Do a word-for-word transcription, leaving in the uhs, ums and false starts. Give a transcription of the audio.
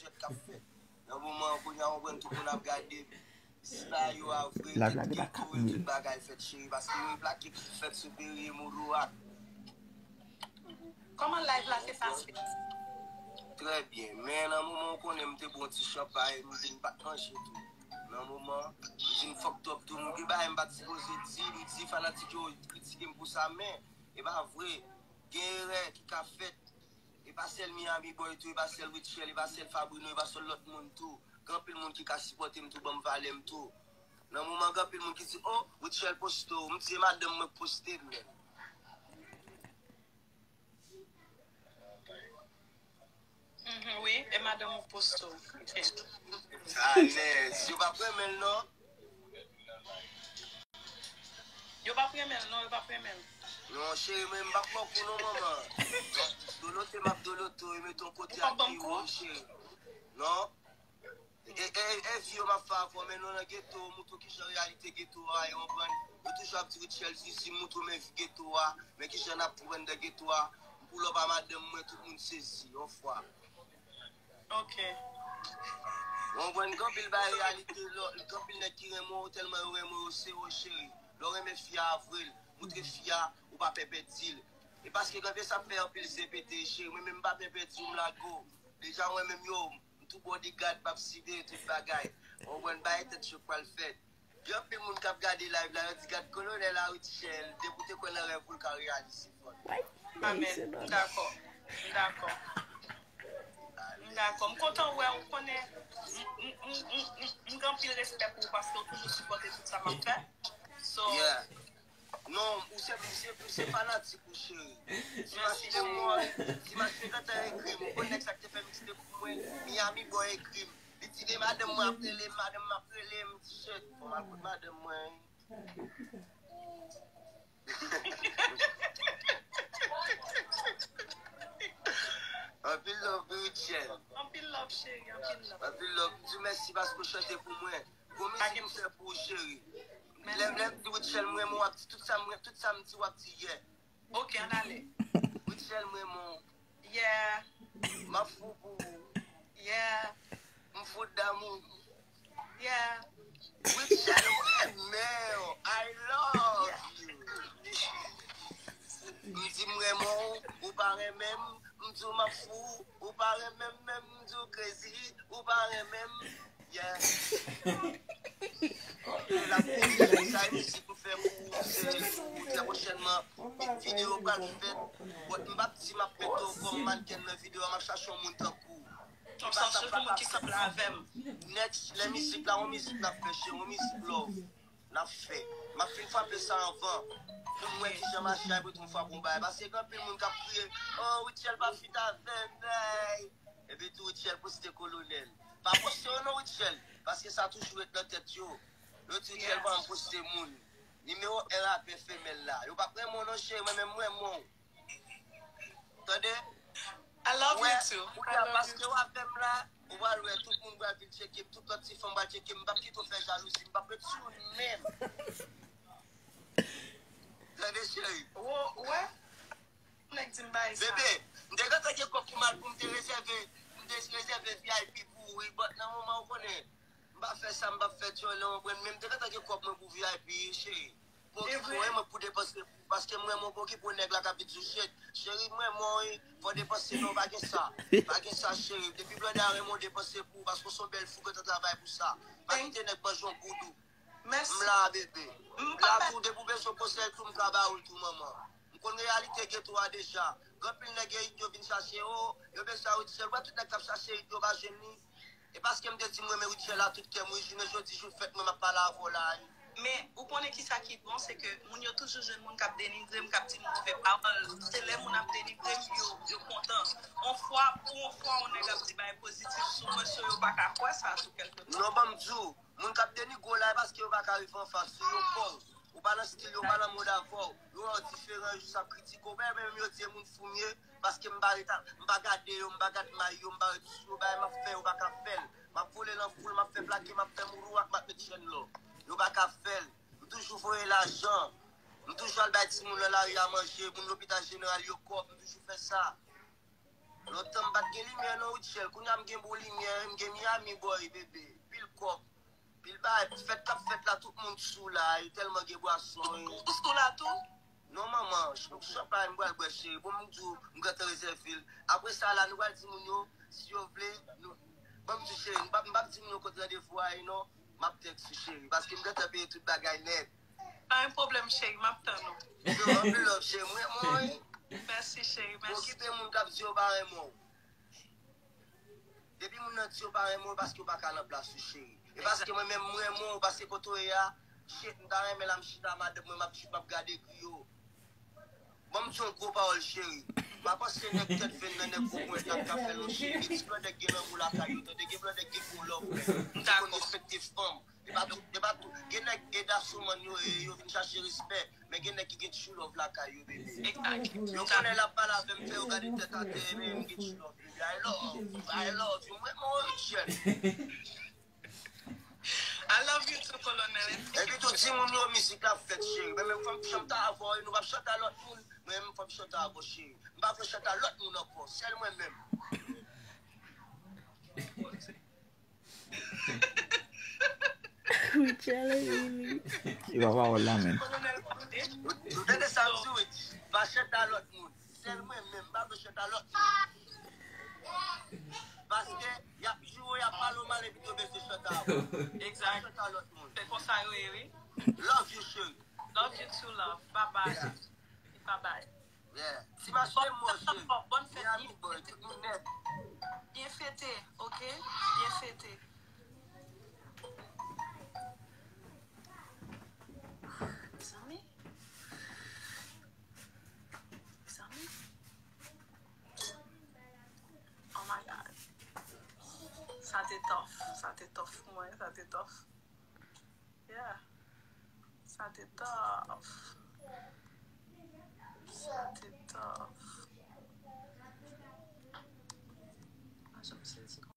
jwèt k ap fèt. Nan moman an, kounye a, w konprann tout moun ap gade. Si bagay yo a vre, tout geto e tout bagay fèt, cheri, paske yo plake ki fèt sou Perye Modo ak. Kòman live la te pase? Trè byen, men nan moman w konnen m te bwè yon ti chanpay, m vin pa t manje tou. Nan moman, m vin fucked up tou, m gen bagay m pa t sipoze di, m di fanatik yo kritike m pou sa, men e pa vre. Gen erè ki ka fèt. E pa sèl Miami Boy tou, e pa sèl Rutshelle, e pa sèl Fabrino, e pa sèl lòt moun tou. Gen anpil moun ki ka sipòte m tou, ban m valè m tou. Nan moman, gen anpil moun ki di, oh, Rutshelle poste w. M di, e madanm mwen k poste m menm. Mhm, wi, e madanm ou poste w. Alèz, yo p ap renmen l non. Yo p ap renmen l non, yo p ap renmen l. Non, cheri, mwen m p ap pran kou non, manman. Dolote m ap dolote w, e met yon kote ak pi wo, cheri. Non. E, e, e vi yo m ap fè avè w, men nou nan geto, moutre w kijan reyalite geto a, e konprann. Yo toujou ap di Rutshelle Zizi, moutre w men vi geto a, men kijan n ap pran nan geto a. M pull up a madanm mwen, tout moun sezi, yon fwa. Ok. Ou konprann, gen anpil bagay reyalite, lò, gen anpil nèg ki renmen w, tèlman yo renmen w, yo sere w, cheri. Lè w renmen fi a, avwe l, moutre fi a, ou pa pè pèdi l. E paske gen anpil sa k fè anpil zen pete, cheri, mwen menm m pa pè pèdi w, m lage w. Deja mwen menm yo, m tou bodyguard, m ap siveye tout bagay. Ou konprann, bagay tèt cho k pral fèt. Gen anpil moun k ap gade live la, yo di gad kolonèl a Rutshelle, depi w te kwè nan rèv ou, l ka reyalize fò l. Amèn. M dakò. M dakò. M dakò. M kontan wè w, konnen m, m, m, m, m, m gen anpil respè pou ou paske w toujou sipòte tout sa m ap fè. So, Yeah. Non, ou se, ou se, ou se fanatik ou, cheri. Ti Mach te mò, Ti Mach te gentan ekri m. Ou konn nèg sa k te fè mixtape pou mwen, Miami Boy ekri m. Li di de madanm mwen ap rele m, madanm mwen ap rele m, ti shit. Fò m al kot madanm mwen. Anpil love, Rutshelle. Anpil love, cheri, anpil love. Anpil love. M di w mèsi paske w chante pou mwen. Gwo mizik m fè pou ou, cheri. Lè, lè m di Rutshelle m renmen w, w ap di tout sa m, tout sa m di, w ap di yeah. Ok, ann ale. Rutshelle m renmen w. Yeah, M ap fou pou ou. yeah, M fou damou. Yeah. Rutshelle, mwen renmen w. I love you. M di m renmen w, ou pa renmen m. M di w m ap fou, ou pa renmen m menm. M di w crazy, ou pa renmen m. Yeah. L ap kouri, sa e mizik m fè pou ou, se pou trè pwochènman. Videyo pral fèt. But m p ap di m ap mete w kòm mannken nan videyo a, m ap chache yon moun tankou w. Yon sòt sou moun ki sanble avè m. Next, lè mizik la, yon mizik n ap fè, cheri, yon mizik love n ap fè. M ap fin frape sa anvan. Pou m wè kijan mache a, epi tou m frape yon bagay. Paske gen anpil moun k ap kriye, oh, Rutshelle pa feat avè m, ey. Epi tou Rutshelle poste kolonèl. Pa poste yo non, Rutshelle, paske sa toujou ret nan tèt yo. Yo di Rutshelle pa janm poste moun. Nimewo en rapè femèl la. Yo p ap renmen w non, cheri, mwen menm m renmen w. Tande? I love Wè, you too. I kounye a, love paske you. W avè m la, ou pral wè, tout moun pral vin tcheke m, tout lòt ti fanm pral tcheke m, m p ap kite w fè jalouzi, m p ap ret sou ou menm. Tande, cheri. Wo, wè? Nèg di m bay sa. Bebe, m te gentan gen kòb pou m al pou m te rezève, m te rezève V I P pou ou, wi, but nan moman ou konnen, m pa fè sa, m p ap fè dyòlè, w konprann, men m te gentan gen kòb mwen pou V I P, cheri. Pou okipe w, mwen pou depanse pou ou, paske m renmen w, pou okipe w, nèg la k ap vin di w shit. Cheri, m renmen w, wi, fò depanse non, pa gen sa. Pa gen sa, cheri. Depi blòdè a renmen w, depanse pou ou, paske w se yon bèl fi, w gentan travay pou sa. Pa kite nèg manje yon goud ou. M la, bebe. M la tou, depi w bezwen konsèy tou, m ka ba ou l tou, manman. M konn reyalite geto a deja. Gen anpil nèg yo, yo vin chache, oh, yo bezwen Rutshelle. Wè tout nèg k ap chache, yo pa jwenn li. E paske m te di m renmen Rutshelle a tout kè m, wi, jounen jodi, jou fèt mwen, m ap pale avè w la, wi. Men, ou konnen kisa ki bon, se ke moun yo toujou jwenn moun k ap denigre m, k ap di m move pawòl. Se lè moun ap denigre m, yo, yo kontan. On fwa, pou on fwa, on nèg ap di bagay pozitif sou mwen, so yo pa ka kwè sa, sou kèlke pwen. Non, ban m di w, moun k ap denigre w la, e paske yo pa ka rive anfas ou, yo pè w. Ou pa nan stil yo, ou pa nan mod avè w. Yo wè w diferan, yo jis ap kritike w. Menm yo di e moun fou m ye, paske m pa ret, m pa gade yo, m pa gad may yo, m pa ret sou yo, bagay m ap fè, yo pa ka fè l. M ap vole nan foul, m ap fè plake, m ap fè moulouwak, m ap met chèn lò. Yo pa ka fè l. M toujou voye lajan. M toujou al bay timoun nan lari a manje, moun lopital jeneral yo kòb, m toujou fè sa. Lontan m pa t gen limyè non, Rutshelle. Kounye a m gen bon limyè, m gen Miami Boy, bebe. Pil kòb, pil bagay. Fèt k ap fèt la, tout moun sou la. E tèlman gen bwason. Ou sou la tou? Non, manman, ch- chanpay m pral bwè, cheri. Bon, m di w, m gentan rezève l. Apre sa la, nou pral di moun yo, si yo vle, nou, bon, m di w, cheri, m p ap, m p ap di moun yo kot randevou a ye non. M ap tèks ou, cheri, paske m gentan peye tout bagay nèt. Pa gen pwoblèm, cheri, m ap tann ou. Yo, anpil love, cheri, m renmen w, wi. Mèsi, cheri, mèsi. Okipe moun k ap di yo pa renmen w. Depi moun nan di yo pa renmen w, paske yo pa ka nan plas ou, cheri. E paske mwen menm, m renmen w, paske kote w ye a, shit, m ta renmen la, m chita madanm mwen, m ap, m ap gade griyo. Ban m di yon gwo pawòl, cheri. M pa panse nèg tèt venn nan, nèg gwo ponyèt la k ap fè l yon cheri. Gen ti blòdè k gen lanmou lakay yo, tande, gen blòdè k gen gwo love, men yo konn respekte fanm. E pa tout, e pa tout. Gen nèg e dasomann yo ye, yo vin chache respè. Men gen nèg ki gen true love lakay yo, bebe. Yo konnen l ap pale avè m, fè yo gade tèt atè, men m gen true love, bebe. I love, I love you. Mwen, mwen, jèn. I love you too, Colonel. Epi tou, di moun yo mizik la fèt, cheri. Men menm fò m chante avè w, nou p ap chante a lòt moun. Mwen menm fò m chante avè w, cheri. M pa vle chante a lòt moun ankò, sèl mwen menm. Rutshelle, really. E pa pawòl la, men. Ou tande sa m di, wi? Pa chante a lòt moun. Sèl mwen menm, m pa vle chante a lòt moun. Paske y ap joure, y ap pale w mal epi yo bezwen chante avè w. Egzak. Chante a lòt moun. Se konsa yo ye, wi. Love you, cheri. Love you too, love. Bye bye. Bye bye. Yeah. Ti mache mò, cheri. Bòn fèt. Miami boy, tout moun nèt. Byen fete, ok? Byen fete. Mezanmi. Mezanmi. Oh my God. Sa te tough. Sa te tough pou mwen. Sa te tough. Yeah. Sa te tough. Sa te tough. Mwen janm sezi.